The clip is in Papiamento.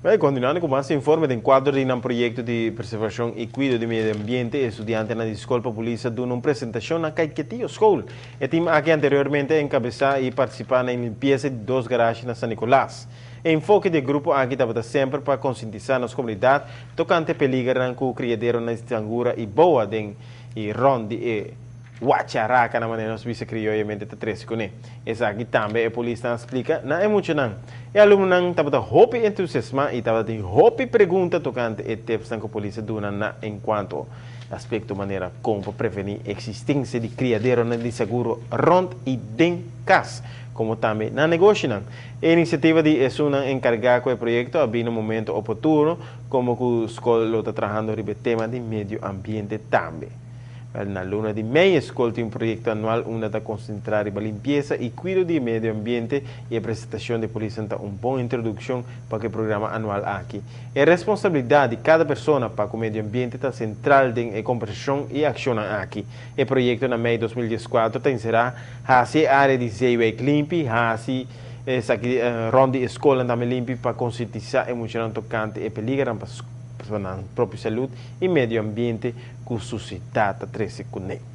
Bai, continuando cu mas informe, den cuadro di un proyecto di preservacion y cuido di medio ambiente, studiantenan di Scol pa Polis a duna un presentacion na Caiquetio School. E team aki anteriormente a encabesa y participa na limpiesa di dos garage na San Nicolas. E enfoke di e grupo aki tabata semper pa concientisa nos comunidad tocante peligernan cu criaderonan di sangura y boa den y rond di e wacharaca, na manera nos bisa crioyamente, ta trece cune. Esaki tambe e polisnan a splica na e muchanan. E alumnonan tabata hopi entusiasma y tabatin hopi pregunta tocante e tipsnan cu polis a duna na encuanto aspecto manera con pa preveni existencia di criaderonan di sangura rond y den cas, como tambe na negoshinan. E iniciativa di esunnan encarga cu e proyecto a bin na un momento oportuno, como cu scol lo ta trahando riba e tema di medio ambiente tambe. Na luna di mei, scol tin un proyecto anual unda ta concentra riba limpiesa y cuido di medio ambiente y e presentacion di polis ta un bon introduccion pa e programa anual aki. E responsabilidad di cada persona pa cu medio ambiente ta central den e conversacion y accion aki. E proyecto na mei 2014 ta encera haci e area di Zeewijk limpi, haci esaki rond di scol tambe limpi pa concientisa e muchanan tocante e peliger pa nan propio salud y medio ambiente cu sushedad ta trece cune.